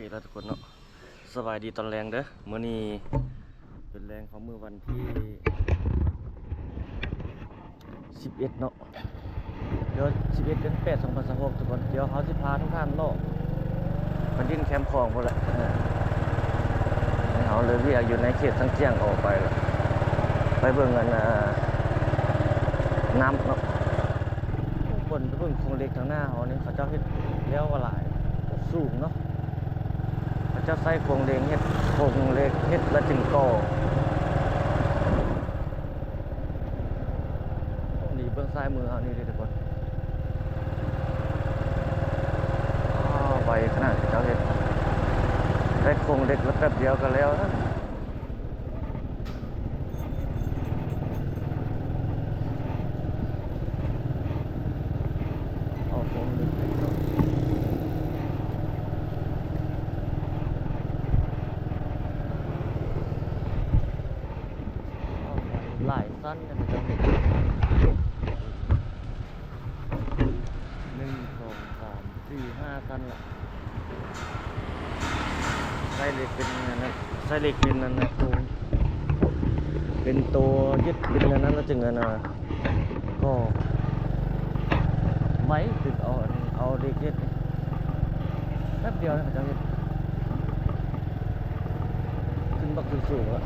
ເອີ ທຸກຄົນເນາະ ສະບາຍດີຕອນແລງເດີ. ມື້ນີ້ເປັນແລງຂອງມື້ວັນທີສິບເອັດເນາະ ດຽວສິບເອັດເດືອນແປດ ສອງພັນຊາວຫົກ ທຸກຄົນ. ດຽວເຮົາຊິພາທຸກທ່ານເລາະໄປຫຼິ້ນແຄມຂອງພຸ້ນແຫຼະ. ເອີ ເຮົາເລີກວຽກຢູ່ໃນເຂດສັງຈຽງອອກໄປລະ ໄປເບິ່ງອັນ ອ່າ ນ້ຳເນາະ. ບ່ອນໄປເບິ່ງໂຄງເຫຼັກທາງໜ້າເຮົານີ້ ເຂົາເຈົ້າເຮັດແລ້ວວ່າຫຼາຍ ສູງເນາະ. ເຂົາເຈົ້າໃຊ້ໂຄງເຫຼັກເຮັດ ໂຄງເຫຼັກເຮັດແລ້ວຈຶ່ງກໍ່. ນີ້ເບື້ອງຊ້າຍມືເຮົານີ້ເດ້ທຸກຄົນ. ອ້າວ ໄວຂະໜາດເຂົາເຈົ້າເຮັດ ໄດ້ໂຄງເຫຼັກແລ້ວແປັບດຽວກໍແລ້ວ. ອອກໂຄ້ງເລັກນ້ອຍ ອອກໄປຫຼາຍຊັ້ນນະ ເຂົາເຈົ້າເຮັດ ໜຶ່ງ ສອງ ສາມ ສີ່ ຫ້າຊັ້ນລະ. ໃຊ້ເຫຼັກເປັນອັນນັ້ນ ໃຊ້ເຫຼັກເປັນອັນນັ້ນ ໂຄງ ເປັນໂຕຍຶດ ເປັນອັນນັ້ນ ແລ້ວຈຶ່ງອັນນ່າ ກໍໄວ ຄືເອົາ ເອົາເຫຼັກເຮັດ ແປັບດຽວນະ ເຂົາເຈົ້າເຮັດ ຂຶ້ນບັກສູງໆລະ.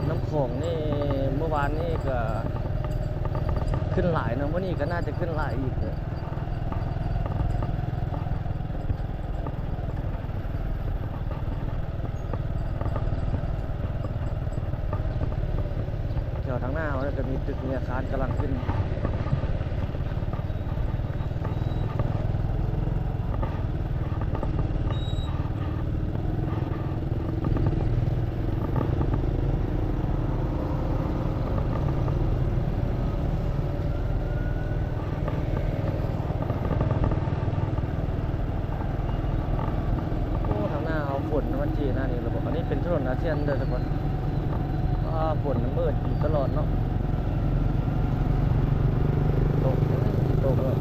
ນ້ຳຂອງນີ້ ເມື່ອວານນີ້ກໍຂຶ້ນຫຼາຍເນາະ ມື້ນີ້ກໍໜ້າຈະຂຶ້ນຫຼາຍອີກເນາະ. ແຖວທາງໜ້າເຮົານີ້ກໍມີຕຶກ ມີອາຄານກຳລັງຂຶ້ນ. ໂອ້ ທາງໜ້າເຮົາຝົນມັນຊິໜ້ານີ້ລະບໍ? ອັນນີ້ເປັນຖະໜົນອາຊຽນເດີທຸກຄົນ. ອ້າ ຝົນມັນມືດຢູ່ຕະຫຼອດເນາະ. ຕົກ ຕົກແລ້ວ.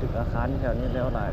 ຕຶກອາຄານແຖວນີ້ແລ້ວຫຼາຍ.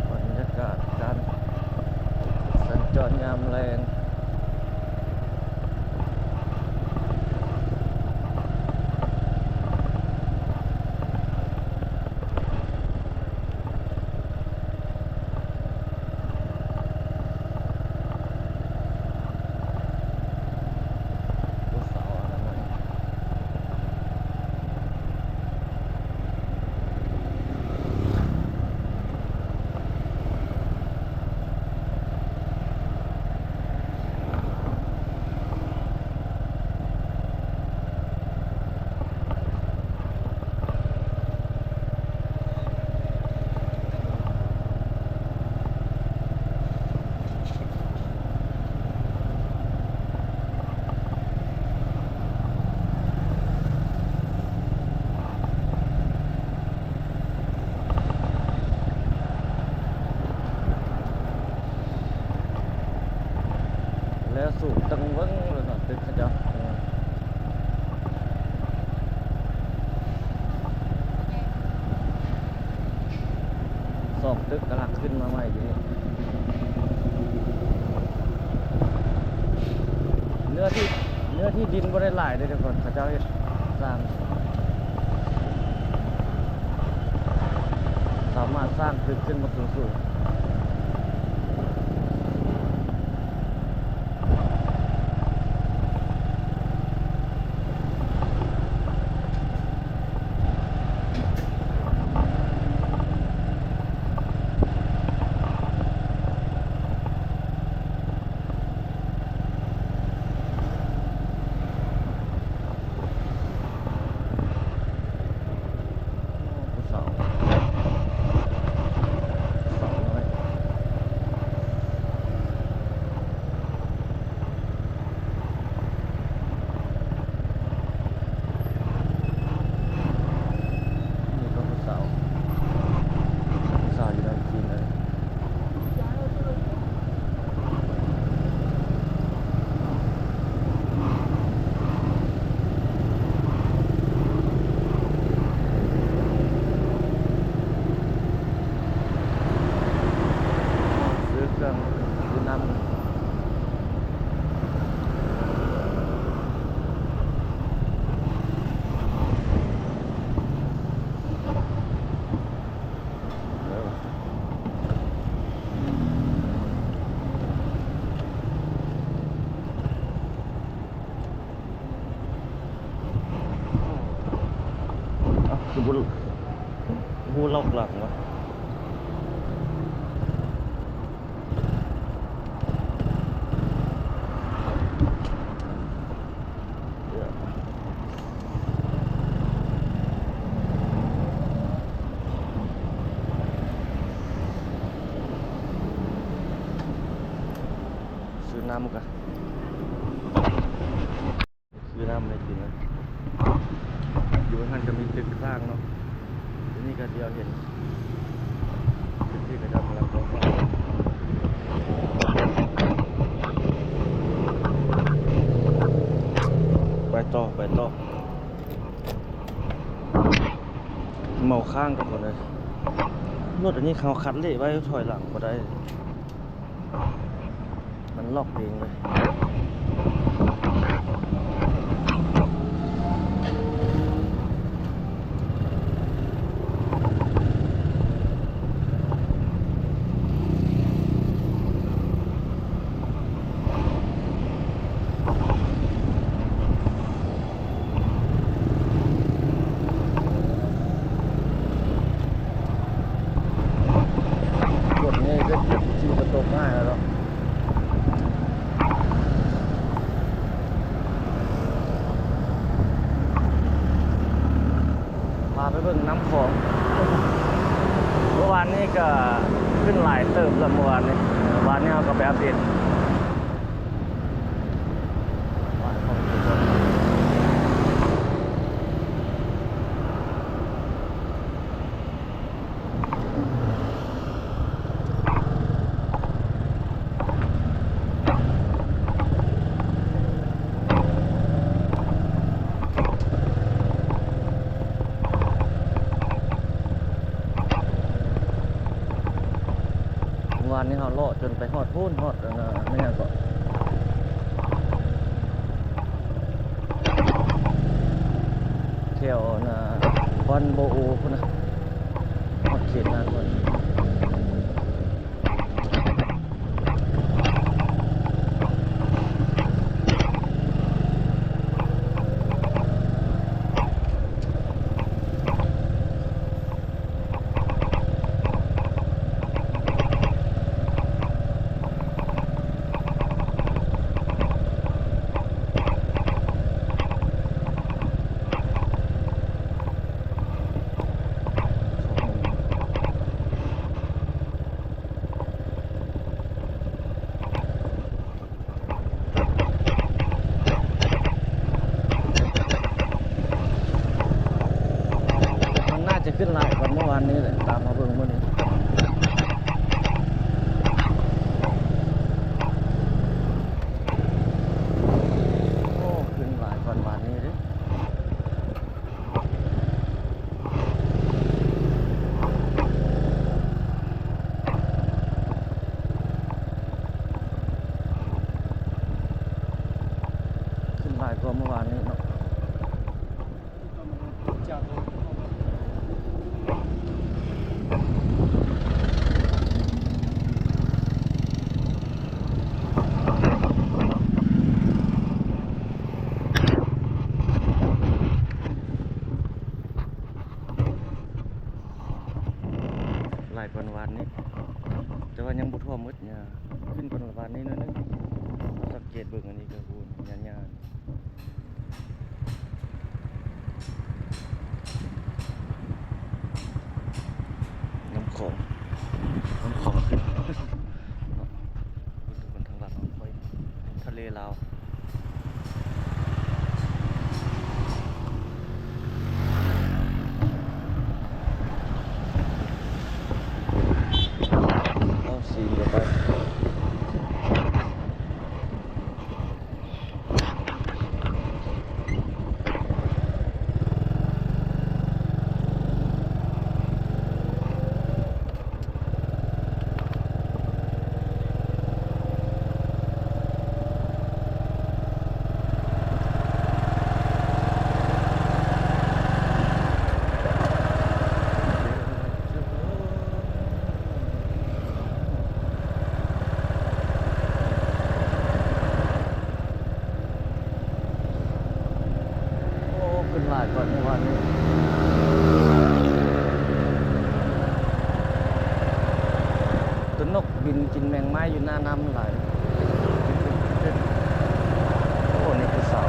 ບັນຍາກາດການສັນຈອນຍາມແລງ. ຜູ້ສາວອັນນັ້ນ ສູງ ຈັ່ງເບິ່ງເນາະ ຕຶກເຂົາເຈົ້າ ສອງຕຶກກຳລັງຂຶ້ນມາໃໝ່ຢູ່ນີ້ ເນື້ອທີ່ ເນື້ອທີ່ດິນບໍ່ໄດ້ຫຼາຍເດ້ທຸກຄົນ ເຂົາເຈົ້າເຮັດສ້າງ ສາມາດສ້າງຕຶກຂຶ້ນມາສູງໆ. ນີ້ກໍຜູ້ສາວ ຜູ້ສາວຢູ່ໃນຈີນເລີຍ. ຊື້ເຄື່ອງ ຊື້ນ້ຳ ອ້າວ ຄືບໍ່ ບໍ່ລັອກຫຼັງວະ? ຊື້ນ້ຳກະ ຊື້ນ້ຳໃຫ້ກິນນະ. ຢູ່ຫັ້ນກະມີຕຶກສ້າງເນາະ ຢູ່ນີ້ກະດຽວເຫັນ ຕຶກທີ່ເຂົາເຈົ້າກຳລັງກໍ່ສ້າງ. ໄປຕໍ່ ໄປຕໍ່. ເມົາຄ້າງທຸກຄົນເອີຍ ລົດອັນນີ້ເຂົາຄັດເລກໄວ້ ຖອຍຫຼັງບໍ່ໄດ້ ມັນລັອກເອງເລີຍ. ຝົນນີ້ກໍຊິບໍ່ຕົກງ່າຍແລ້ວເນາະ. ພາໄປເບິ່ງນ້ຳຂອງ ເມື່ອວານນີ້ກໍຂຶ້ນຫຼາຍເຕີບແລ້ວ ເມື່ອວານນີ້ ວານນີ້ເຮົາກໍໄປອັບເດດ. ວານນີ້ເຮົາເລາະຈົນໄປຮອດພຸ້ນ ຮອດ ອັນນ່າ ແມ່ນຫຍັງເກາະ ແຖວ ອັນນ່າ ບ່ອນບໍ່ໂອພຸ້ນນະ ຮອດເຂດນັ້ນພຸ້ນ. ສອງ ກວ່າມື້ວານນີ້ເນາະ. ຫຼາຍກວ່າວານນີ້ ແຕ່ວ່າຍັງບໍ່ຖ້ວມໝົດ. ຫຍ້າຂຶ້ນກວ່າວານນີ້ໜ້ອຍໜຶ່ງ. ສັງເກດເບິ່ງອັນນີ້ກໍ ໂອ້ ຫຍ້າ ຫຍ້ານ້ຳຂອງ ນ້ຳຂອງຂຶ້ນເນາະ. ເບິ່ງທຸກຄົນ ທາງຫຼັງເຮົາ ທະເລລາວ. ເອົາ ສີດຽວໄປ. ໂອ້ ຂຶ້ນຫຼາຍກວ່າເມື່ອວານນີ້. ຕົວນົກບິນກິນແມງໄມ້ຢູ່ໜ້ານ້ຳຫຼາຍ. ໂອ້ ນີ້ຜູ້ສາວ.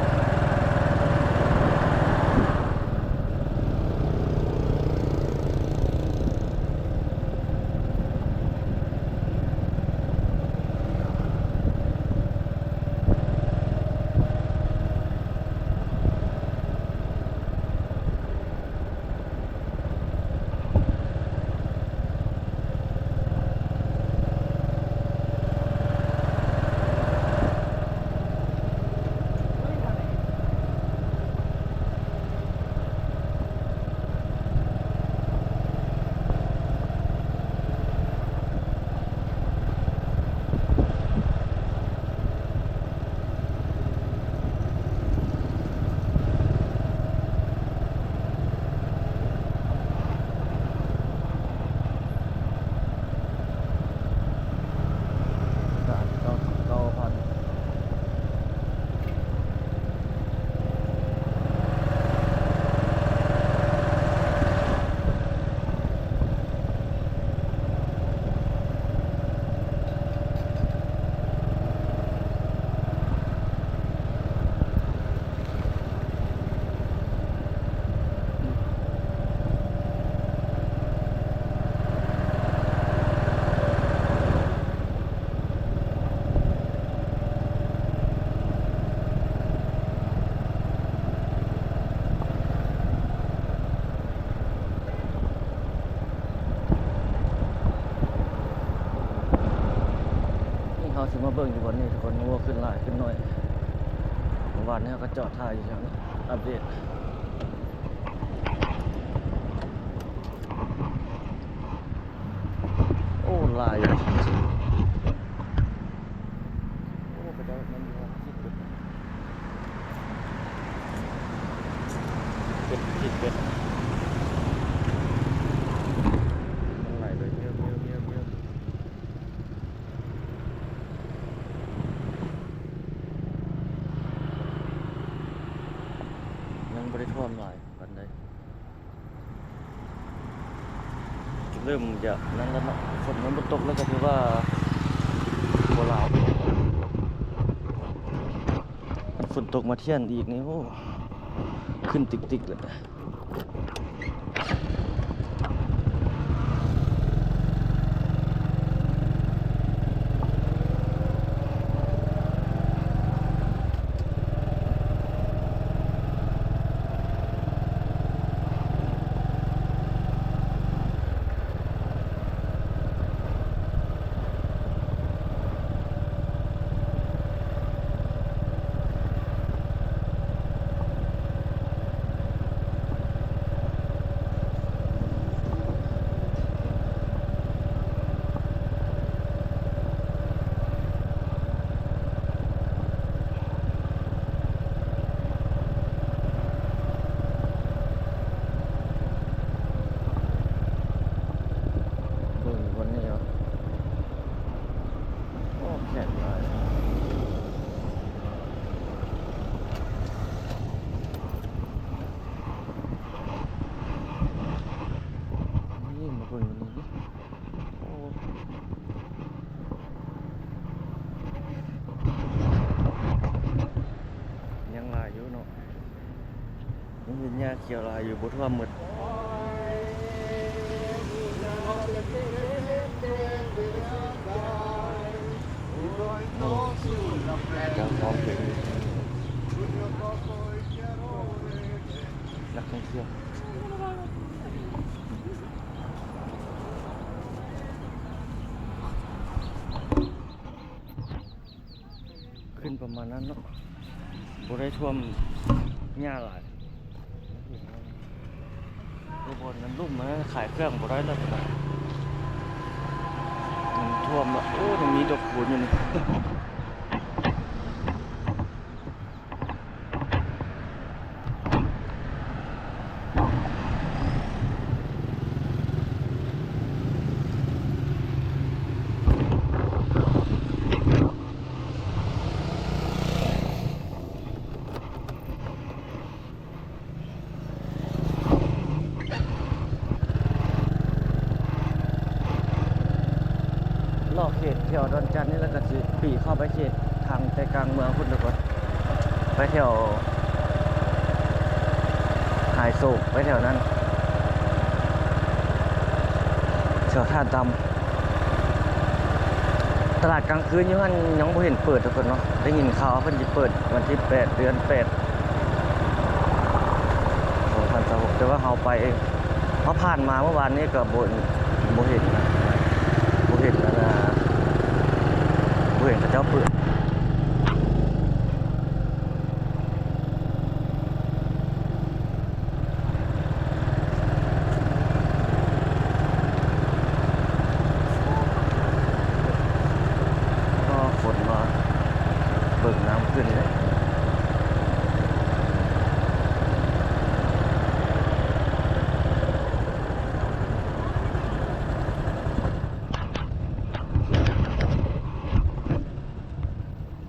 ນີ້ເຮົາຊິມາເບິ່ງຢູ່ບ່ອນນີ້ທຸກຄົນ ງົວຂຶ້ນຫຼາຍຂຶ້ນໜ້ອຍ. ເມື່ອວານນີ້ເຮົາກໍຈອດຖ່າຍຢູ່ແຖວນີ້ ອັບເດດ. ໂອ້ ຫຼາຍ. ໂອ້ ເຂົາເຈົ້າແມ່ນຢູ່ຫ້ອງສິບເອັດ ສິບເອັດ ສິບເອັດ ມັນຫຼາຍເລີຍ ເມີ້ຍ ເມີ້ຍ ເມີ້ຍ ເມີ້ຍ. ຍັງບໍ່ໄດ້ຖ້ວມຫຼາຍປານໃດ. ເລີ່ມຈະນັ້ນແລ້ວເນາະ ຝົນມັນບໍ່ຕົກແລ້ວກໍຖືວ່າບໍ່ຫຼາຍ. ຝົນຕົກມາທ່ຽນອີກນີ້ ໂອ້ ຂຶ້ນຕິກໆ ເລີຍ. ເ ແໜ້ນຫຼາຍ. ນີ້ ມາເບິ່ງອັນນີ້ ໂອ້ ຍັງຫຼາຍຢູ່ເນາະ. ຍັງເຫັນຫຍ້າຂຽວຫຼາຍຢູ່ ບໍ່ຖ້ວມໝົດ. ເຈົ້າຂອງເປັນນັກທ່ອງທ່ຽວ ຂຶ້ນປະມານນັ້ນເນາະ ບໍ່ໄດ້ຖ້ວມຫຍ້າຫຼາຍ. ໂອ້ ບ່ອນນັ້ນລຸ່ມ ມັນຂາຍເຄື່ອງບໍ່ໄດ້ແລ້ວ ມັນຖ້ວມແລ້ວ. ໂອ້ ຍັງມີດອກຄູນຢູ່ນີ້. ເລາະເຂດແຖວດອນຈັນນີ້ ແລ້ວກໍຊິປີກເຂົ້າໄປເຂດທາງໃຈກາງເມືອງພຸ້ນ ທຸກຄົນ ໄປແຖວຫາຍໂສກ ໄປແຖວນັ້ນ ແຖວທ່າດຳ. ຕະຫຼາດກາງຄືນຢູ່ຫັ້ນຍັງບໍ່ເຫັນເປີດ ທຸກຄົນເນາະ. ໄດ້ຍິນຂ່າວວ່າເພິ່ນຊິເປີດວັນທີແປດ ເດືອນແປດ ສອງພັນຊາວຫົກ ແຕ່ວ່າເຮົາໄປ ເຮົາຜ່ານມາເມື່ອວານນີ້ກໍບໍ່ ບໍ່ເຫັນນະ ບໍ່ເຫັນອັນນະ ບໍ່ເຫັນເຂົາເຈົ້າເປີດ. ກໍຝົນມາ ເບິ່ງນ້ຳຂຶ້ນເດ້.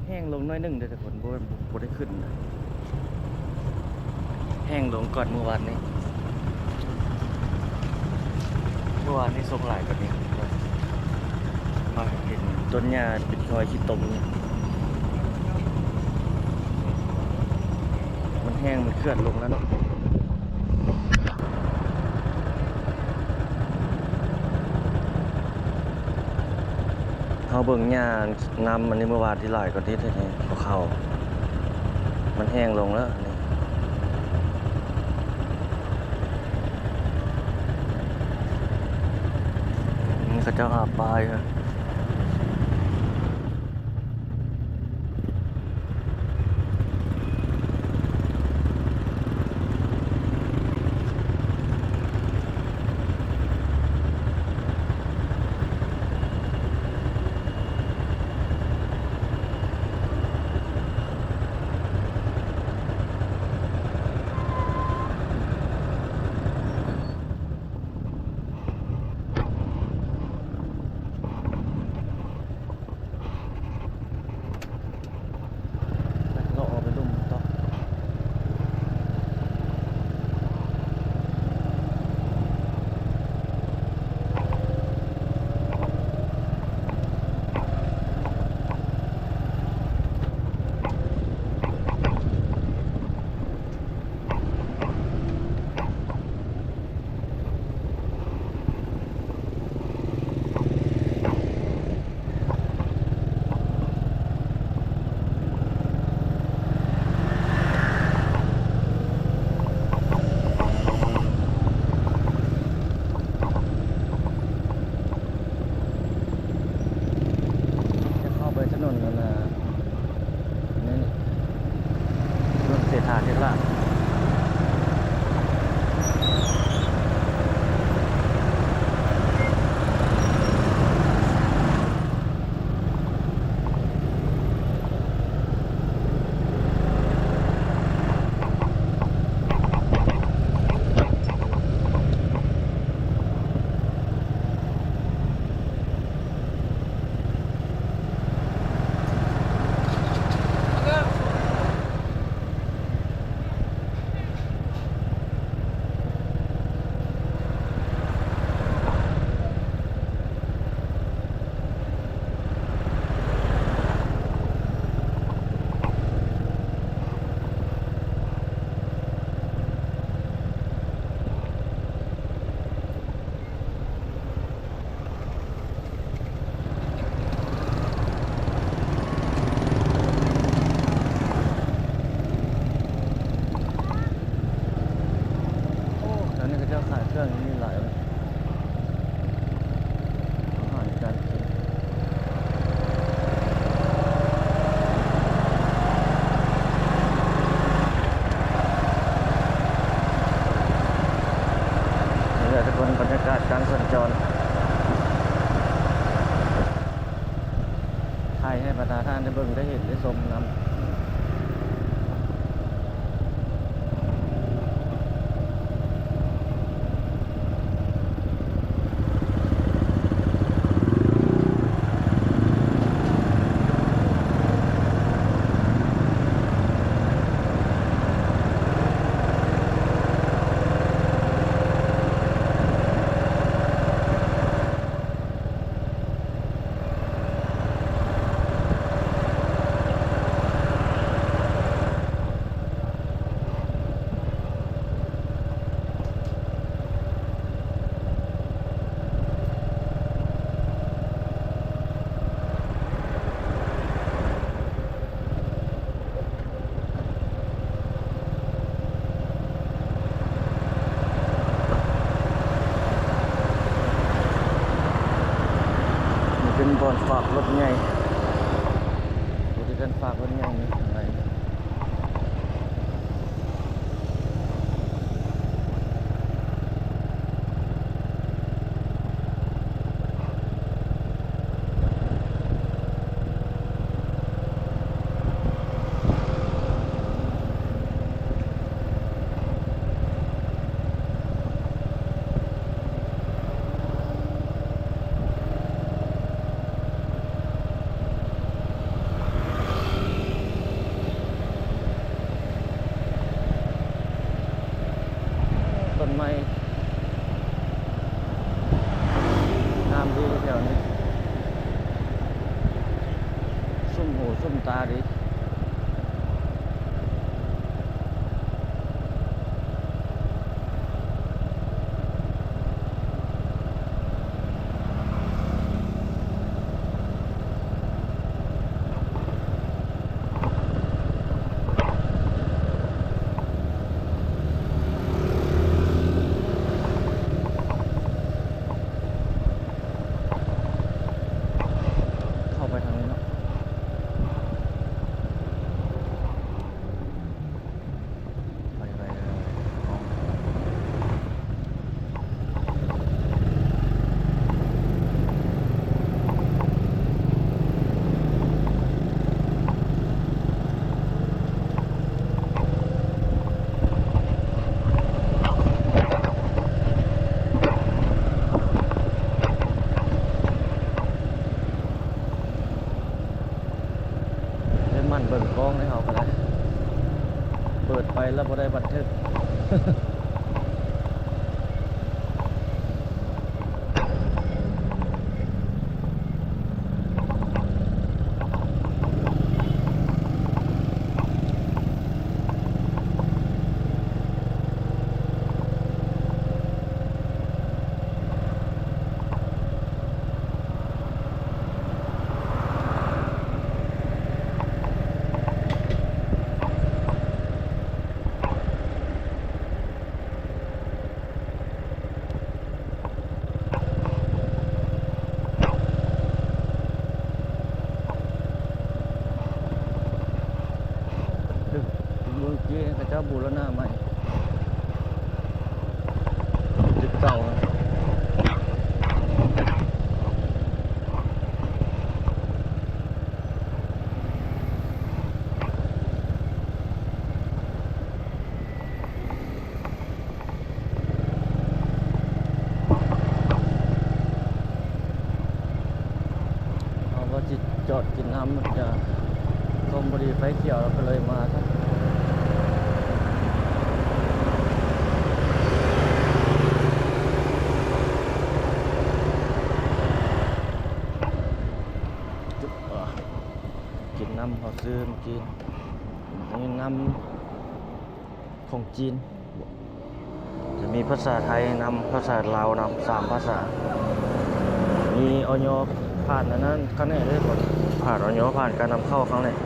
ແຫ້ງລົງໜ້ອຍໜຶ່ງເດ້ທຸກຄົນ ບໍ່ ບໍ່ໄດ້ຂຶ້ນນະ ແຫ້ງລົງກ່ອນມື້ວານນີ້ ມື້ວານນີ້ສົກຫຼາຍກວ່ານີ້ ມາເຫັນຕົ້ນຫຍ້າເປັນຮອຍຂີ້ຕົມ ມັນແຫ້ງ ມັນເຄື່ອນລົງແລ້ວເນາະ. ເຮົາເບິ່ງຫຍ້ານຳອັນນີ້ເມື່ອວານທີ່ຫຼາຍກວ່ານີ້ແທ້ໆ ບໍ່ເຂົ້າ ມັນແຫ້ງລົງແລ້ວນີ້ ອືມ ເຂົາເຈົ້າຫາປາຢູ່. ເລາະເອົາໄປລຸ່ມຕໍ່. ຈະເຂົ້າໄປຖະໜົນອັນນ່າ ນີ້ ເມືອງເສດຖາທິຣາດ. ເ ບັນດາທ່ານໄດ້ເບິ່ງໄດ້ເຫັນໄດ້ຊົມນຳ. ນີ້ເປັນບ່ອນຝາກລົດໃຫຍ່ ບໍລິການຝາກລົດໃຫຍ່ນີ້. ຕົ້ນໄມ້ງາມດີແຖວນີ້ ຊຸ່ມຫູຊຸ່ມຕາດີ. ເຂົ້າໄປທາງນີ້ເນາະ. ໄປໄປເລີຍ. ໄດ້ໝັ່ນເບິ່ງກ້ອງໃຫ້ເຮົາກໍໄດ້ ເປີດໄປແລ້ວບໍ່ໄດ້ບັນທຶກ. ເມືອງກີ້ເຂົາເຈົ້າບູລະນະໃໝ່ ຕຶກເກົ່າ. ເຮົາກໍຊິຈອດກິນນ້ຳ ຈະຊົມພໍດີໄຟຂຽວ ແລ້ວກໍເລີຍມາ. ກິນນ້ຳເຮົາຊື້ມາກິນ ນີ້ນ້ຳ ຂອງຈີນ ຈະມີພາສາໄທນຳ ພາສາລາວນຳ ສາມພາສາ. ມີ ອຢ ຜ່ານອັນນັ້ນ ຂະແໜງເດ້ ຜ່ານ ອຢ ຜ່ານການນຳເຂົ້າຄັ້ງແລກ.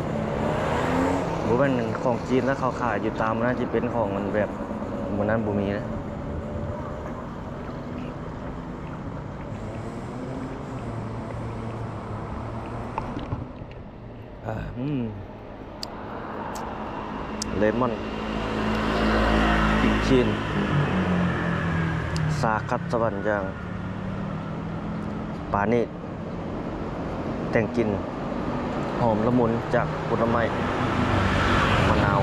ບໍ່ແມ່ນຂອງຈີນແລ້ວເຂົາຂາຍຢູ່ຕາມນັ້ນ ຊິເປັນຂອງມັນແບບ ມື້ນັ້ນບໍ່ມີເດ້. ອາ ອືມ ເລມອນ ອີກຊິ້ນ ຊາຄັດສະຫວັນຢ່າງປານີດ ແຕ່ງກິ່ນ ຫອມລະມຸນຈາກຜົນລະໄມ້ ມະນາວ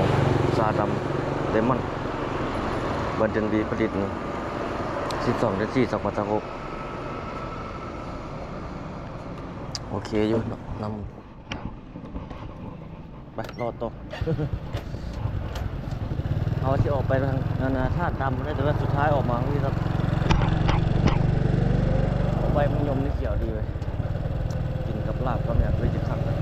ຊາດຳ ເລມອນ ເດືອນເດືອນບີ ຜະລິດນີ້ ສິບສອງເດືອນສີ່ ສອງພັນຊາວຫົກ. ໂອເຄຢູ່ເນາະ ນຳ ໄປ ລໍຕໍ່. ເຮົາຊິອອກໄປທາງນັ້ນນະ ທາດດຳໄດ້ ແຕ່ວ່າສຸດທ້າຍອອກມານີ້ ໃບມັນຍົມນີ້ຂຽວດີເວີຍ ກິນກັບລາບກັບຫຍັງເລີຍ ຈະຄັກເລີຍ.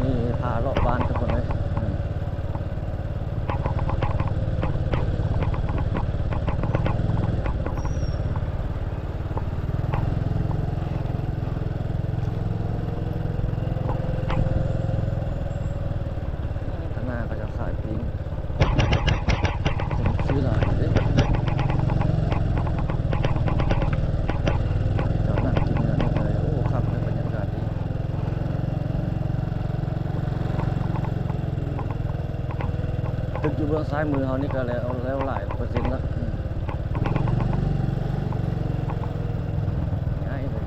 ນີ້ພາເລາະບ້ານທຸກຄົນເອີຍ. ທາງໜ້າເຂົາເຈົ້າຂາຍປີ້ງ ຄົນຊື້ຫຼາຍເດ້ ເຈົ້ານັ່ງກິນຢູ່ນັ້ນເລີຍ. ໂອ້ ຄັກເລີຍ ບັນຍາກາດດີ. ຕຶກຢູ່ເບື້ອງຊ້າຍມືເຮົານີ້ກໍແລ້ວ ແລ້ວຫຼາຍເປີເຊັນລະ ອືມ ຍ້າຍເລີຍ.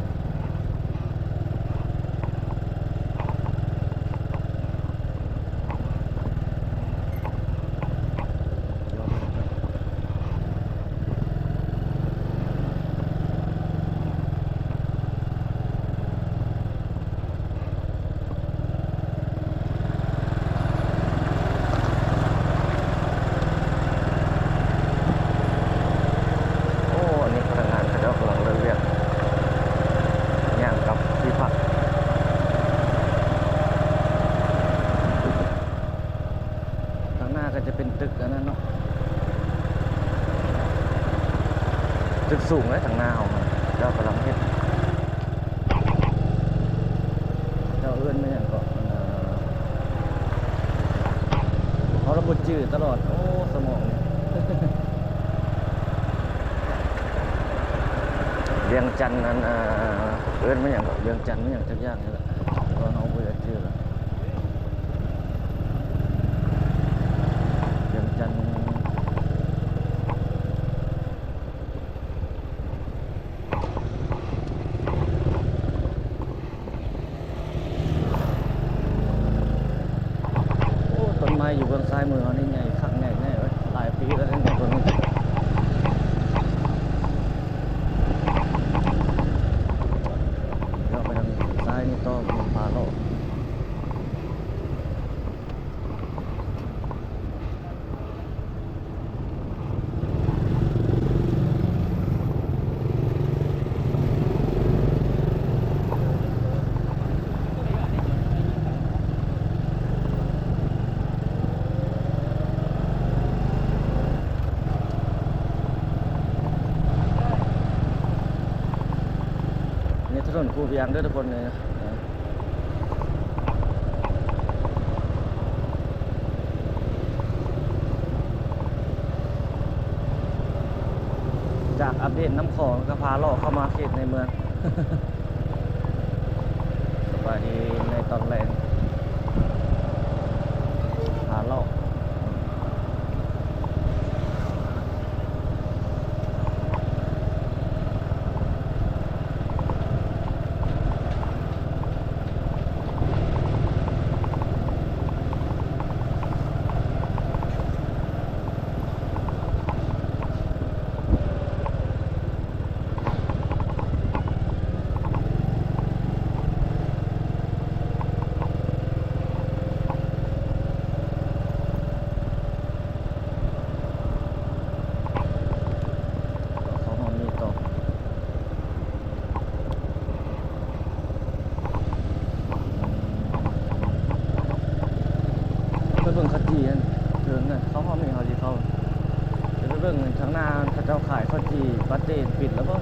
ໂອ້ ອັນນີ້ພະນັກງານເຂົາເຈົ້າກຳລັງເລີກວຽກ ຍ່າງກັບທີ່ພັກ. ທາງໜ້າກໍຈະເປັນຕຶກອັນນັ້ນເນາະ ຕຶກສູງເລີຍທາງໜ້າເຮົາ ເຂົາເຈົ້າກຳລັງເຮັດ ເຈົ້າເອີ້ນແມ່ນຫຍັງເກາະ ອັນນ່າ ເຮົາລະບໍ່ຈື່ຕະຫຼອດ ໂອ້ ສະໝອງນີ້ ວຽງຈັນ ອັນ ອ່າ ເອີ້ນແມ່ນຫຍັງເກາະ ວຽງຈັນແມ່ນຫຍັງຈັກຢ່າງນີ້ແຫຼະ ແຕ່ວ່າເຮົາບໍ່ຢາກຈື່ລະ ວຽງຈັນ. ໂອ້ ຕົ້ນໄມ້ຢູ່ເບື້ອງຊ້າຍມືເຮົານີ້ໃຫຍ່ຄັກໃຫຍ່ແນ່ເວີຍ ຫຼາຍປີແລ້ວເດ້ຕົ້ນນີ້. ເລາະໄປທາງຊ້າຍນີ້ຕໍ່ ມີພາເລາະ. ນີ້ຖະໜົນຄູວຽງເດີທຸກຄົນເອີຍ. ຈາກອັບເດດນ້ຳຂອງ ແລ້ວກໍພາເລາະເຂົ້າມາເຂດໃນເມືອງ. ສະບາຍດີໃນຕອນແລງ ພາເລາະ. ໂອ້ ເດນປິດແລ້ວບໍ່?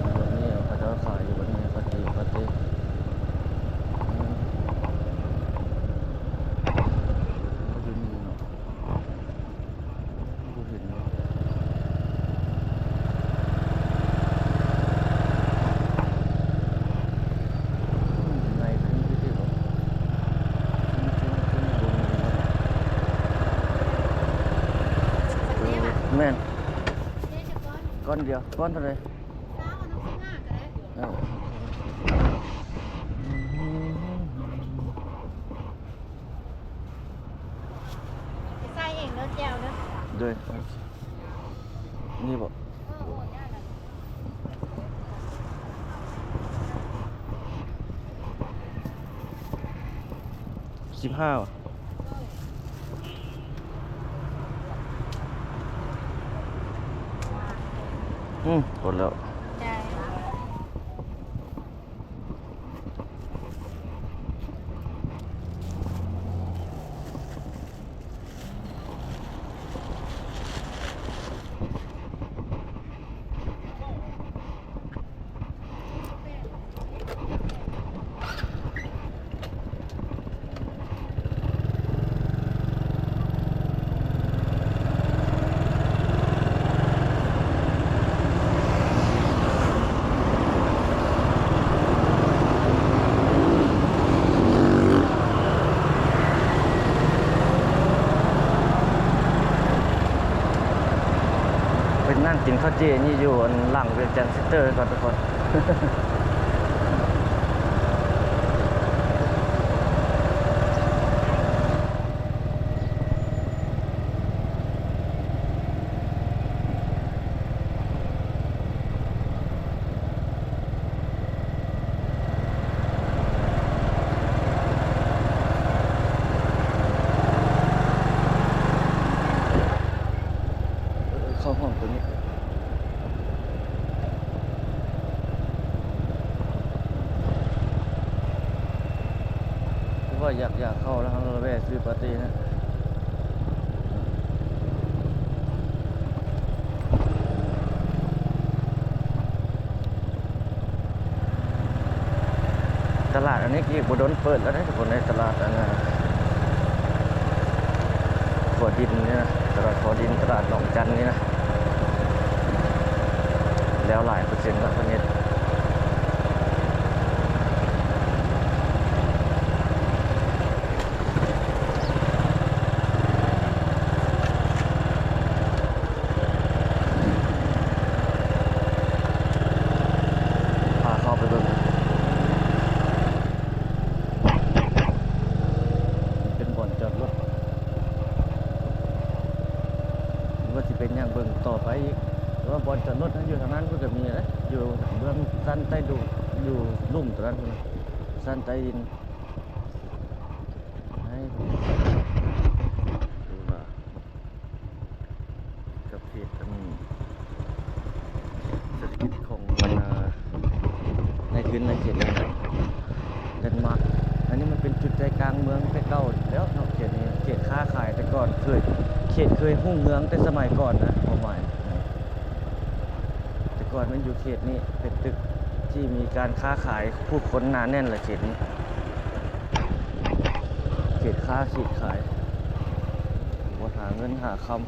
ຢູ່ບ່ອນນີ້ເຂົາເຈົ້າຂາຍ ຢູ່ບ່ອນນີ້ເຂົາເຈົ້າຢູ່ປາເຕ. ບໍ່ເຫັນເນາະ ບໍ່ເຫັນເນາະ ໃນພື້ນທີ່ຕິບໍ່ ແມ່ນ ກ້ອນດຽວ ກ້ອນເທົ່າໃດ? ເອີ ໃສ່ເອງເດີແຈ່ວເດີ. ໂດຍ ນີ້ບໍ່? ເອີ ໂອ້ ຍາກລະ ສິບຫ້າ ອືມ ກົດແລ້ວ. ໄປນັ່ງກິນເຂົ້າເຈ້ນີ້ຢູ່ອັນຫຼັງວຽງຈັນເຊັນເຕີກ່ອນທຸກຄົນ. ເຂົ້າຫ້ອງໂຕນີ້ ຄືວ່າຢາກ ຢາກເຂົ້າແລ້ວ ເຮົາລະແວ່ຊື້ປາເຕ້ນະ. ຕະຫຼາດອັນນີ້ອີກບໍ່ດົນເປີດແລ້ວເດ້ທຸກຄົນເອີຍ ຕະຫຼາດອັນນ່າ ຂົວດິນນີ້ນະ ຕະຫຼາດຂົວດິນ ຕະຫຼາດໜອງຈັນນີ້ນະ ແລ້ວຫຼາຍເປີເຊັນລະເພິ່ນເຮັດ. ພາເຂົ້າໄປເບິ່ງ ເປັນບ່ອນຈອດລົດ ຫຼືວ່າຊິເປັນຫຍັງເບິ່ງຕໍ່ໄປອີກ ແຕ່ວ່າບ່ອນຈອດລົດນັ້ນຢູ່ທາງນັ້ນພຸ້ນກະມີເດ້ ຢູ່ເບື້ອງຊັ້ນໃຕ້ດຸ ຢູ່ລຸ່ມຕົວນັ້ນພຸ້ນນະ ຊັ້ນໃຕ້ດິນ. ໃຫ້ ຄືວ່າ ກັບເຂດອັນເສດຖະກິດຂອງບັນດານາຍທຶນໃນເຂດນັ້ນ ເດນມາກ. ອັນນີ້ມັນເປັນຈຸດໃຈກາງເມືອງແຕ່ເກົ່າແລ້ວເນາະ ເຂດນີ້ ເຂດຄ້າຂາຍແຕ່ກ່ອນ ເຄີຍ ເຂດເຄີຍຮຸ່ງເຮືອງແຕ່ສະໄໝກ່ອນນະ ຄວາມໝາຍ. ແຕ່ກ່ອນມັນຢູ່ເຂດນີ້ ເປັນຕຶກທີ່ມີການຄ້າຂາຍ ຜູ້ຄົນໜາແໜ້ນລະເຂດນີ້ ເຂດຄ້າເຂດຂາຍ ບ່ອນຫາເງິນຫາຄຳ.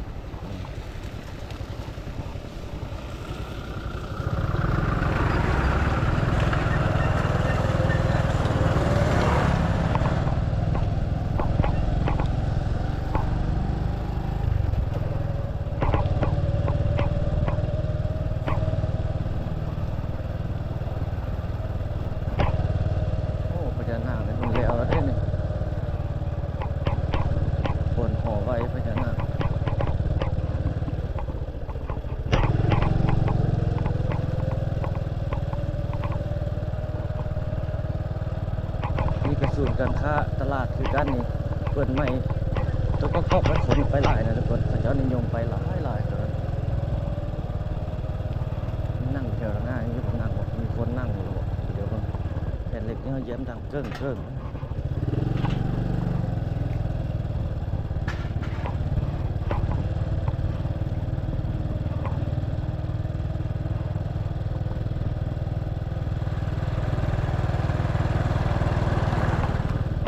ໂອ້ ພະຍານາກນີ້ເພິ່ນແລ້ວແລ້ວເດ້ນີ້ ບ່ອນຫໍໄຫວ້ພະຍານາກ. ຮ້ານຄ້າຕະຫຼາດຄືກັນນີ້ ເປີດໃໝ່ ຕົວກະກອກ ແລ້ວຄົນໄປຫຼາຍນະທຸກຄົນ. ເຂົາເຈົ້ານິຍົມໄປຫຼາຍໆ ຕອນນັ້ນ. ນັ່ງແຖວໜ້ານີ້ ມີຄົນນັ່ງບໍ່? ມີຄົນນັ່ງຢູ່ບໍ່? ດຽວເບິ່ງ ແຜ່ນເຫຼັກນີ້ເຮົາຢຽບດັງ ເກິ່ງໆ.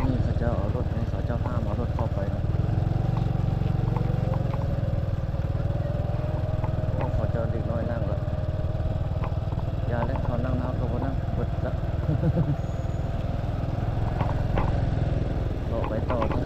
ນີ້ເຂົາເຈົ້າເອົາລົດ ນີ້ເຂົາເຈົ້າຫ້າມເອົາລົດເຂົ້າໄປນະ. ໂອ້ ເຂົາເຈົ້າເດັກນ້ອຍນັ່ງລະ ຢ່າແຫຼະ ເຂົານັ່ງນຳເຮົາກະບໍ່ນັ່ງ ເບິດລະ. ເລາະໄປຕໍ່ເນາະ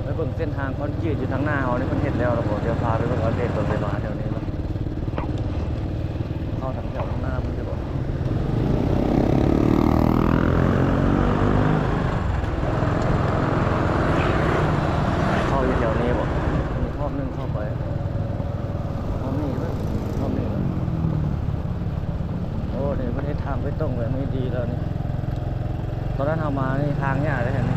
ໄປເບິ່ງເສັ້ນທາງຄອນກຣີດຢູ່ທາງໜ້າເຮົານີ້ ເພິ່ນເຮັດແລ້ວລະບໍ່? ດຽວພາໄປເບິ່ງອັບເດດເບິ່ງໄປມາແຖວນີ້ເນາະ. ເຂົ້າທາງແຖວທາງໜ້າພຸ້ນຢູ່ບໍ່? ເຂົ້າຢູ່ແຖວນີ້ບໍ່? ມີຮອບໜຶ່ງເຂົ້າໄປ ຮອບນີ້ເບິ່ງ ຮອບນີ້ເບິ່ງ. ໂອ້ ນີ້ເພິ່ນເຮັດທາງເບຕົງແບບນີ້ດີແລ້ວນີ້. ຕອນນັ້ນເຮົາມານີ້ທາງຫຍ້າເດ້ນີ້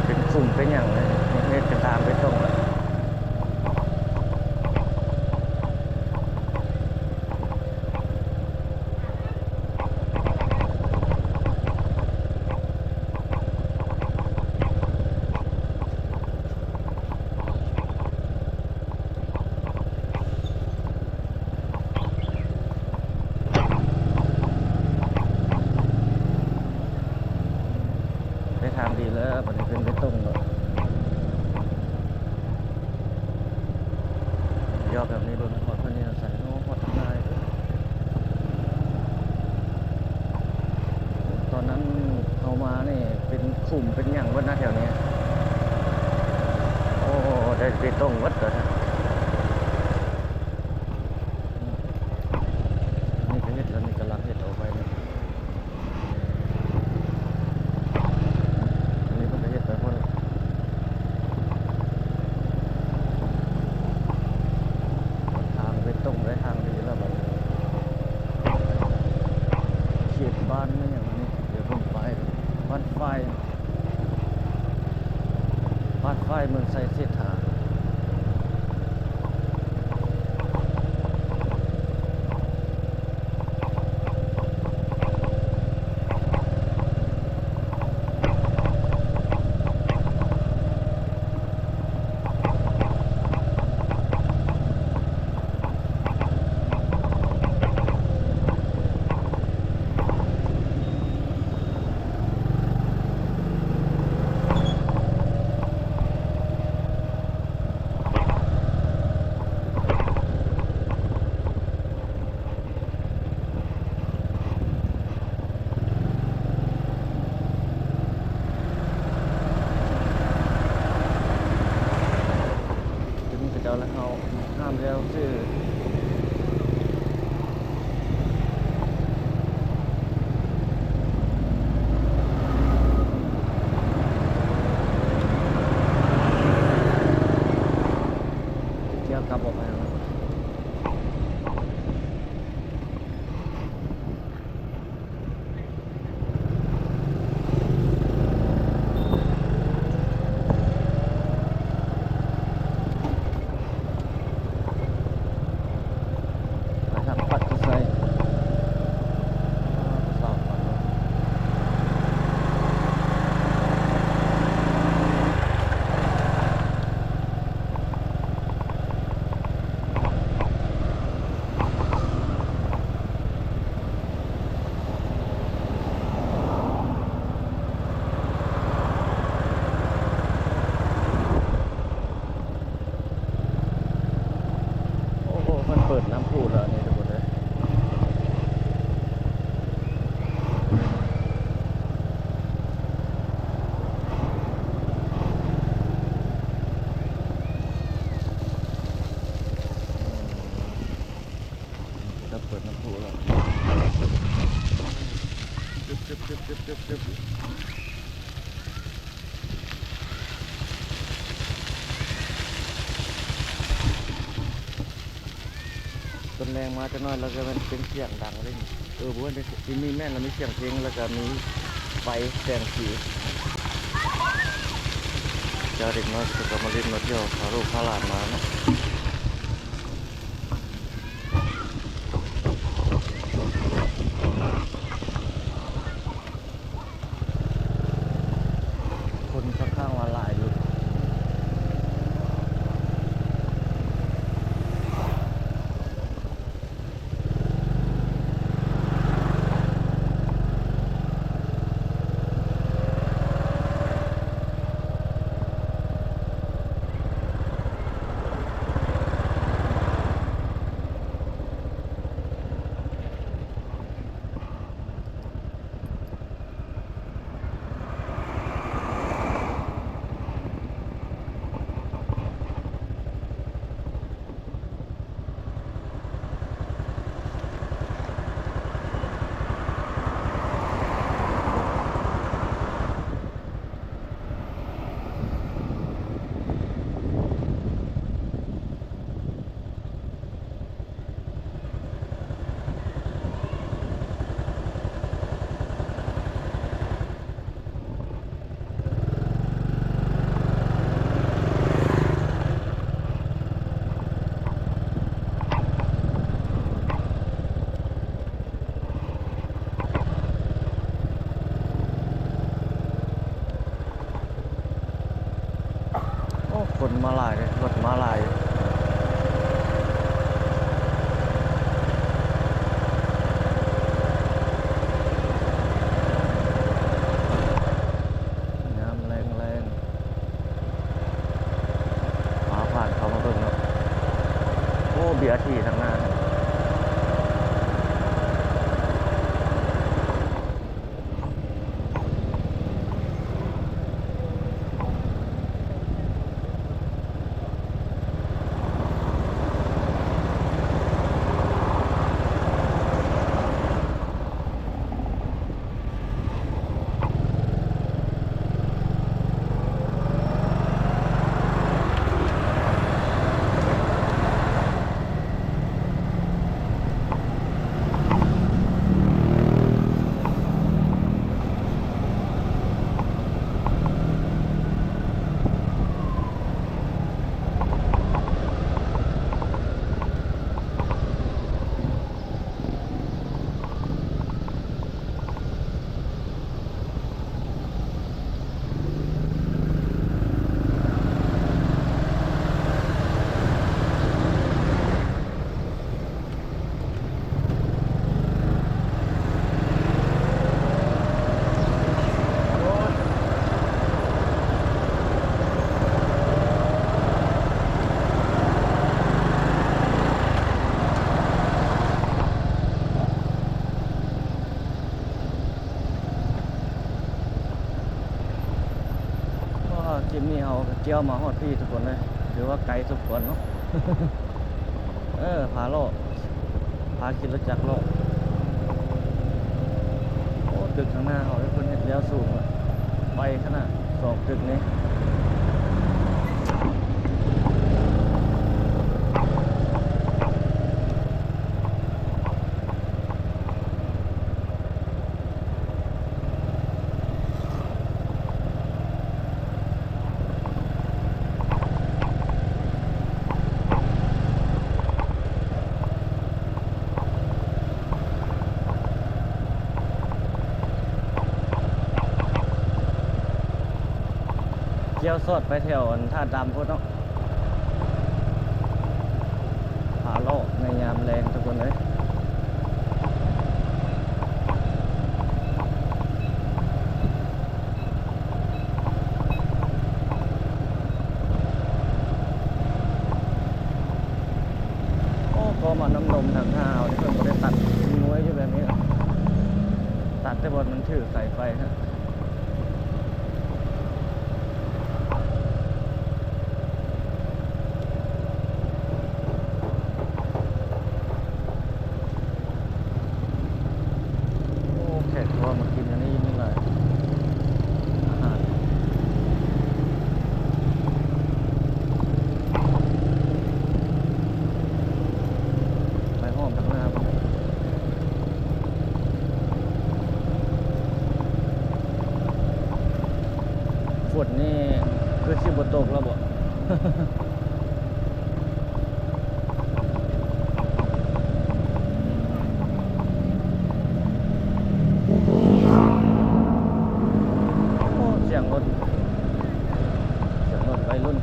ເປັນຂຸມເປັນຫຍັງເລີຍ ນີ້ເຮັດເປັນທາງເບຕົງແລ້ວ. ໄດ້ທາງດີແລ້ວ ບັດນີ້ເປັນເບຕົງແລ້ວ. ຢອກແບບນີ້ເບິ່ງ ຮອດເພິ່ນນີ້ໃສເນາະ ຮອດທາງໃນ. ຕອນນັ້ນເຮົາມານີ້ເປັນຂຸມເປັນຫຍັງເບິດນະແຖວນີ້. ໂອ້ ໄດ້ເບຕົງເບິດເລີຍ. ນີ້ກະເຮັດແລ້ວ ນີ້ກຳລັງເຮັດອອກໄປນີ້. ອັນນີ້ເພິ່ນກະເຮັດໄປພຸ້ນ ທາງເບຕົງໄດ້ ທາງດີແລ້ວບັດນີ້. ເຂດບ້ານແມ່ນຫຍັງອັນນີ້? ດຽວເບິ່ງປ້າຍ ບ້ານຝ້າຍ ບ້ານຝ້າຍ ເມືອງໄຊເສດຖາ. ຕົວນີ້ເຂົາເຈົ້າລະເຮົາຫ້າມແລ້ວຊື່. ກ່ຽວກັບອອກໄປແລ້ວ. ໄປທາງປັດທີ່ໃສ່ ໂອ້ໂຫ ເພິ່ນເປີດນ້ຳພຸແລ້ວນີ້ທຸກຄົນເອີຍ. ເພິ່ນເປີດນ້ຳພຸແລ້ວ. ຈຶບ ຈຶບ ຈຶບ ຈຶບ ຈຶບ. ຕອນແລງມາຈັກໜ້ອຍ ແລ້ວກໍແມ່ນເປັນສຽງດັງເລີຍ. ເອີ ບໍ່ແມ່ນ ຊິມີແມ່ນ ແລ້ວມີສຽງເພງ ແລ້ວກໍມີໄຟແສງສີ. ເຈົ້າເດັກນ້ອຍເຂົາກໍມາຫຼິ້ນມາທ່ຽວ ພາລູກພາຫຼານມາເນາະ. ຄົນຂ້ອນຂ້າງວ່າຫຼາຍຢູ່. ໂອ້ ຄົນມາຫຼາຍເດ້ ລົດມາຫຼາຍ. ຍາມແລງໆ ຟ້າຜ່ານເຂົ້າມາເບິ່ງເນາະ. ໂອ້ ບີອາທີທາງໜ້າ. ໂອ້ ຄລິບນີ້ເຮົາກໍກ່ຽວມາຮອດພີ້ທຸກຄົນເລີຍ ຖືວ່າໄກສົມຄວນເນາະ. ເອີ ພາເລາະ ພາຂີ່ລົດຈັກເລາະ. ໂອ້ ຕຶກຂ້າງໜ້າເຮົາເພິ່ນເຮັດແລ້ວສູງ ໄວຂະໜາດ ສອງຕຶກນີ້. ກ່ຽວສອດໄປແຖວອັນທ່າດຳພຸ້ນເນາະ. ພາເລາະໃນຍາມແລງທຸກຄົນເອີຍ. ໂອ້ ກໍມານ້ຳນົມທາງເຮົານີ້ ເພິ່ນບໍ່ໄດ້ຕັດງວຍຢູ່ແບບນີ້ ຕັດແຕ່ບ່ອນມັນຖືກສາຍໄຟຫັ້ນ. ໂອ້ ແຂກຕົວມາກິນອັນນີ້ມີຫຼາຍ ອາຫານ ໄປຮ ນີ້ຄືຊິບໍ່ຕົກແລ້ວບໍ? ໂອ້ ສຽງລົດ ສຽງລົດໄວລຸ້ນ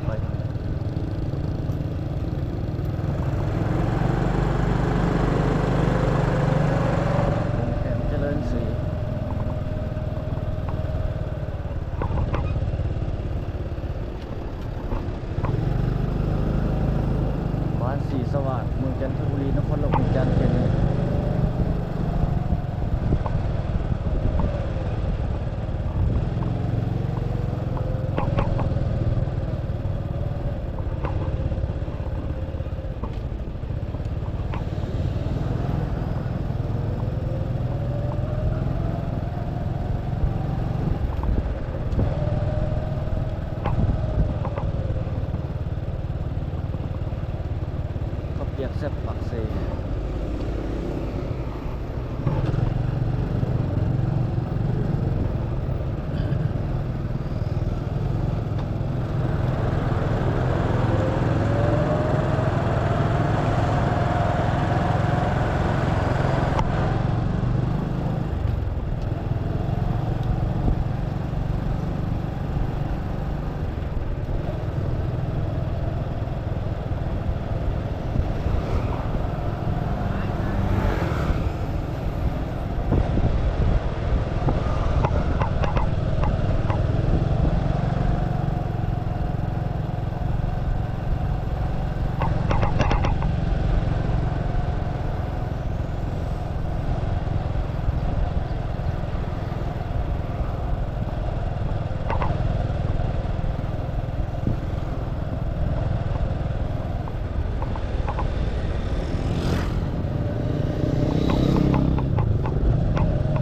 ໄປທາງໃດ? ໂຮງແຮມຈະເລີນສີ. ບ້ານສີສະຫວາດ ເມືອງຈັນທະບູລີ ນະຄອນຫຼວງວຽງຈັນ ເຂດນີ້. ເຂົ້າປຽກແຊບປາກເຊ.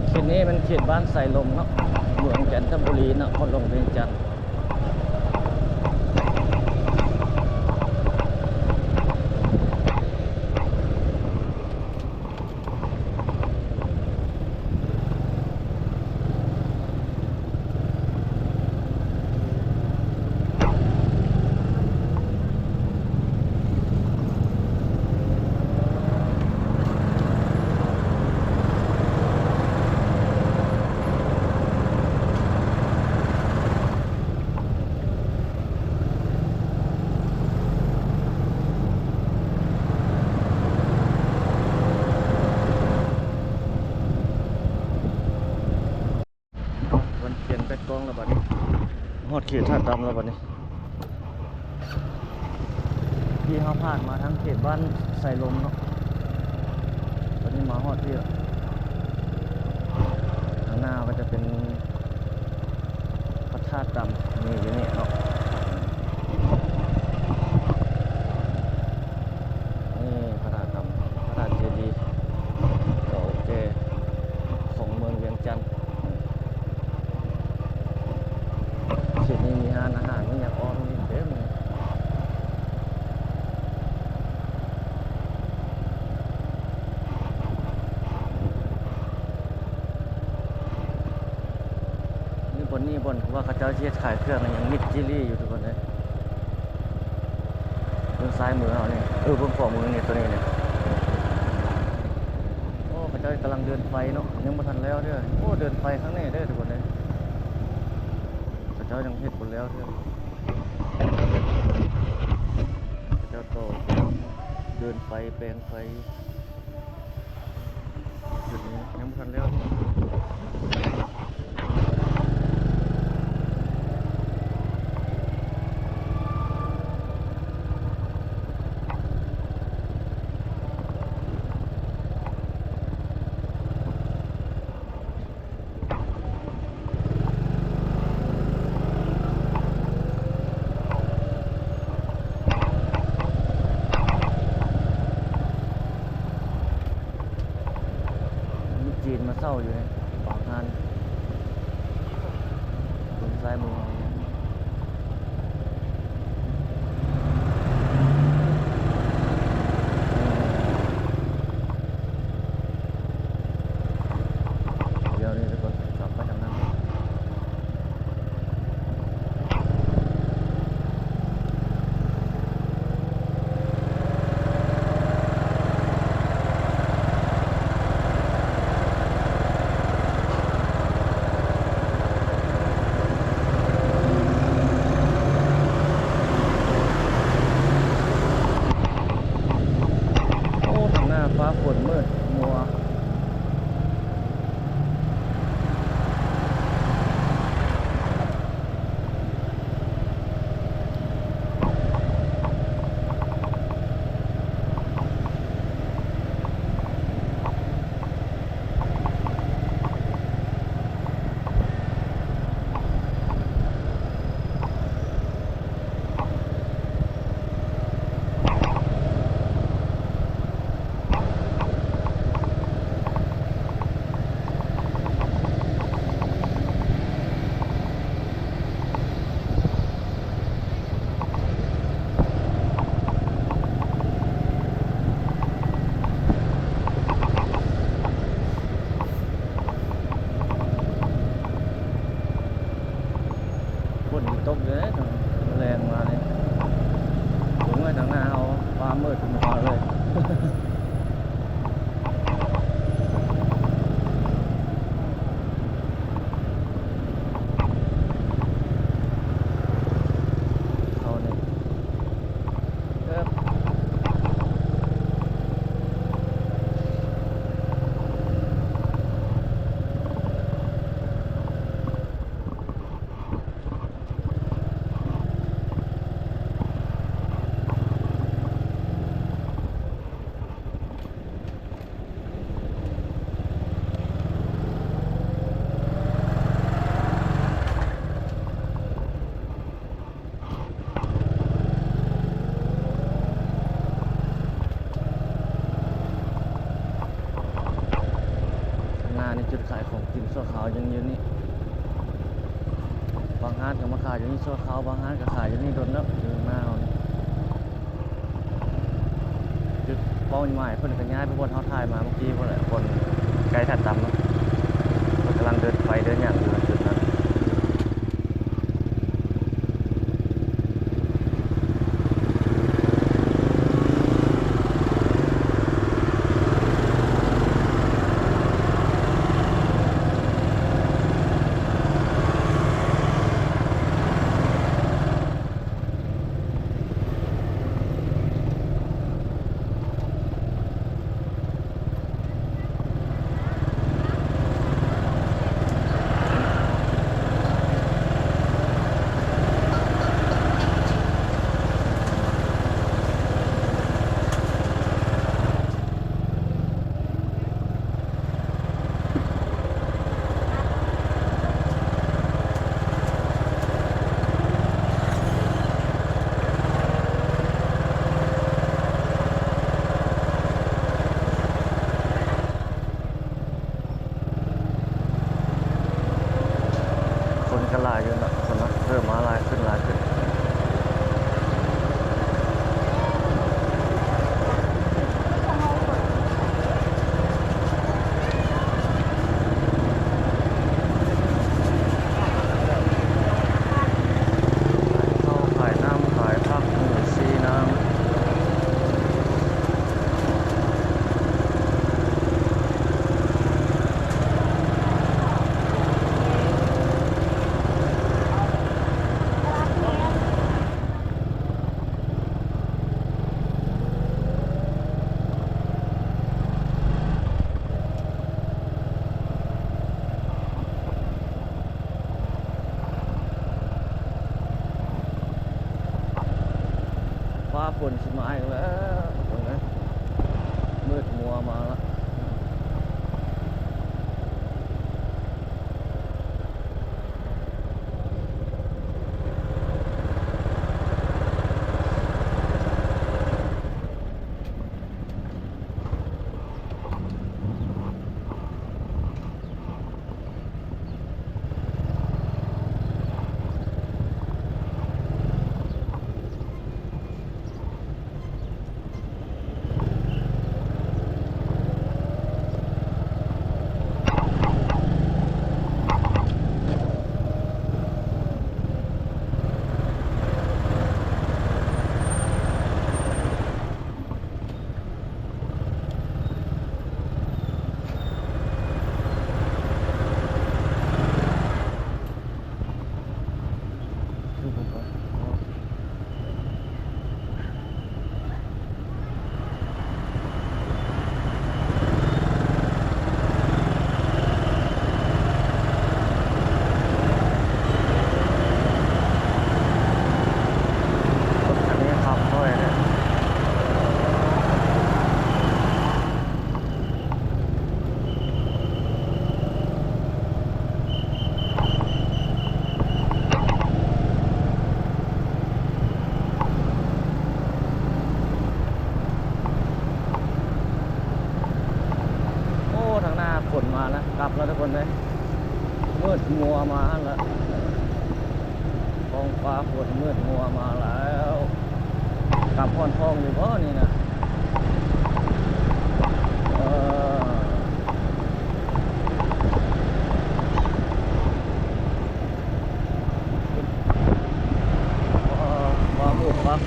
ເຂດນີ້ແມ່ນເຂດບ້ານໄຊລົມເນາະ ເມືອງຈັນທະບູລີ ນະຄອນຫຼວງວຽງຈັນ. ວັນພຽນແປດກອງແລ້ວບັດນີ້ ຮອດເຂດທ່າດຳແລ້ວບັດນີ້. ທີ່ເຮົາຜ່ານມາທາງເຂດບ້ານໄຊລົມເນາະ ບັດນີ້ມາຮອດທີ່ ທາງໜ້າກໍຈະເປັນ ພະທາດດຳ ນີ້ຢູ່ນີ້ເນາະ ນີ້ພະທາດດຳ ພະທາດເຈດີເກົ່າແກ່ຂອງເມືອງວຽງຈັນ. ເຂດນີ້ມີຮ້ານອາຫານ ມີຫຍັງອ້ອມນີ້ເຕັມເລີຍ. ນີ້ບ່ອນນີ້ບ່ອນທີ່ວ່າເຂົາເຈົ້າຊິເຮັດຂາຍເຄື່ອງອີ່ຫຍັງ ມິດຈີລີຢູ່ທຸກຄົນເອີຍ. ເບິ່ງຊ້າຍມືເຮົານີ້ ເອີ ເບິ່ງຂວາມືນີ້ ໂຕນີ້ນີ້. ໂອ້ ເຂົາເຈົ້າກຳລັງເດີນໄຟເນາະ ຍັງບໍ່ທັນແລ້ວເດີ້. ໂອ້ ເດີນໄຟຂ້າງໃນເດີ້ທຸກຄົນເອີຍ. ເຂົາເຈົ້າຍັງເຮັດບໍ່ແລ້ວເທື່ອ ເຂົາເຈົ້າຕໍ່ເດີນໄຟ ແປງໄຟ. ຈຸດນີ້ຍັງບໍ່ທັນແລ້ວ. ມີຈີນມາເຊົ່າຢູ່ໃນປາກຮ້ານ ເບິ່ງຊ້າຍມືເຮົານີ້. ດຽວນີ້ທຸກຄົນ ຂັບໄປທາງນັ້ນ ຕົກຢູ່ເດ້ ຕອນແລງມານີ້ ເບິ່ງໄວ້ທາງໜ້າເຮົາ ຟ້າມືດໝົດເລີຍ. ເຂົ້ານີ້ ເອີບ ຂ້າງໜ້ານີ້ຈຸດຂາຍຂອງກິນຊົ່ວຄາວຍັງຢູ່ນີ້ ບາງຮ້ານກໍມາຂາຍຢູ່ນີ້ຊົ່ວຄາວ ບາງຮ້ານກໍຂາຍຢູ່ນີ້ດົນແລ້ວ ຢູ່ຂ້າງໜ້າເຮົານີ້. ຈຸດເປົ້າໝາຍເພິ່ນກໍຍ້າຍໄປບ່ອນເຮົາຖ່າຍມາເມື່ອກີ້ພຸ້ນແຫຼະ ບ່ອນໃກ້ທ່າດຳເນາະ ເພິ່ນກຳລັງເດີນໄປເດີນຫຍັງຢູ່ຈຸດນັ້ນ. ຄົນກໍຫຼາຍຢູ່ເນາະ ຄົນເນາະ ເລີ່ມມາຫຼາຍຂຶ້ນ ຫຼາຍຂຶ້ນ. ຂາຍເຂົ້າ ຂາຍນ້ຳ ຂາຍຜັກ ມີຊີນາງ. ຟ້າຝົນຊິມາອີກແລ້ວ ທຸກຄົນເອີຍ ມືດມົວມາລະ. ລົດຄັນນີ້ຂັບຄ່ອຍເດ້. ໂອ້ ທາງໜ້າຝົນມາແລ້ວ ກັບແລ້ວທຸກຄົນເອີຍ ມືດມົວມາຫັ້ນລະ. ທ້ອງຟ້າຝົນມືດມົວມາແລ້ວ ກັບຮອດຫ້ອງຢູ່ບໍ່ນີ້ນະ? ເອີ.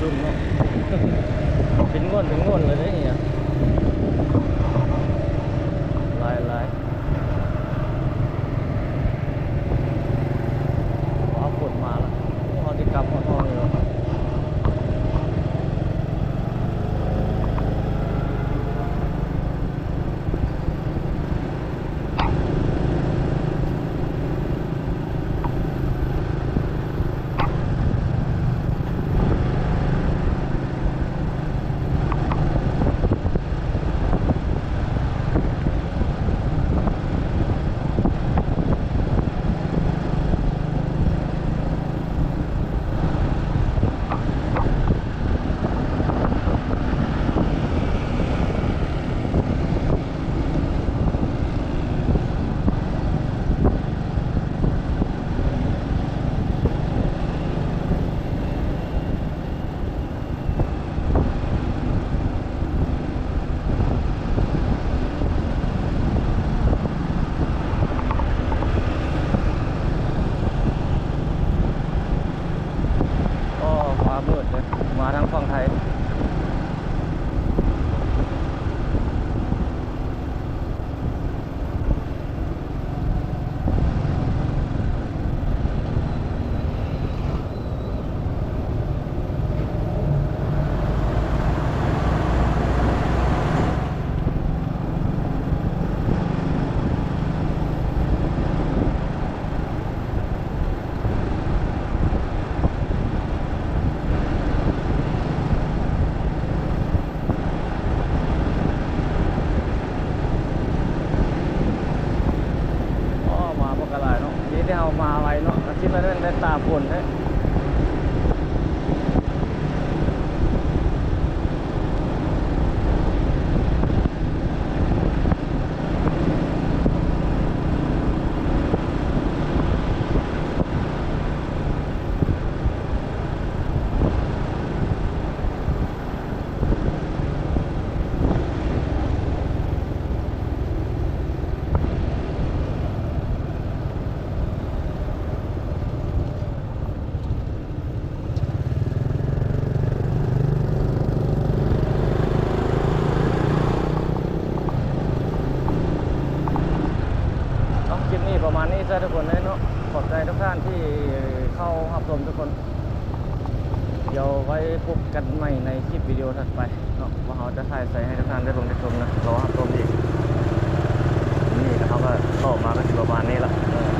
ດຸ່ນເນາະ ເປັນງວນເປັນງວນເລີຍເດ້ນີ້ນະ ຫຼາຍໆ ເອົາຝົນມາລະ ໂອ້ ເຮົາຊິກັບຮອດຫ້ອງຢູ່. ອໍ ຟ້າມືດເລີຍ ມາທາງຝັ່ງໄທ. ອໍ ມາບໍ່ກະຫຼາຍເນາະ ດີແຕ່ເຮົາມາໄວເນາະ ກະຊິໄປແມ່ນໄດ້ຕາຝົນແທ້. ເອົາ ຄລິບນີ້ປະມານນີ້ຊະທຸກຄົນເລີຍເນາະ ຂອບໃຈທຸກທ່ານທີ່ເຂົ້າຮັບຊົມທຸກຄົນ. ດຽວໄວ້ພົບກັນໃໝ່ໃນຄລິບວິດີໂອຖັດໄປເນາະ ວ່າເຮົາຈະຖ່າຍໃສໃຫ້ທຸກທ່ານໄດ້ເບິ່ງໄດ້ຊົມນະ ລໍຮັບຊົມອີກ. ນີ້ນະ ເຮົາກະເຂົ້າມາກະຊິປະມານນີ້ລະ ເອີ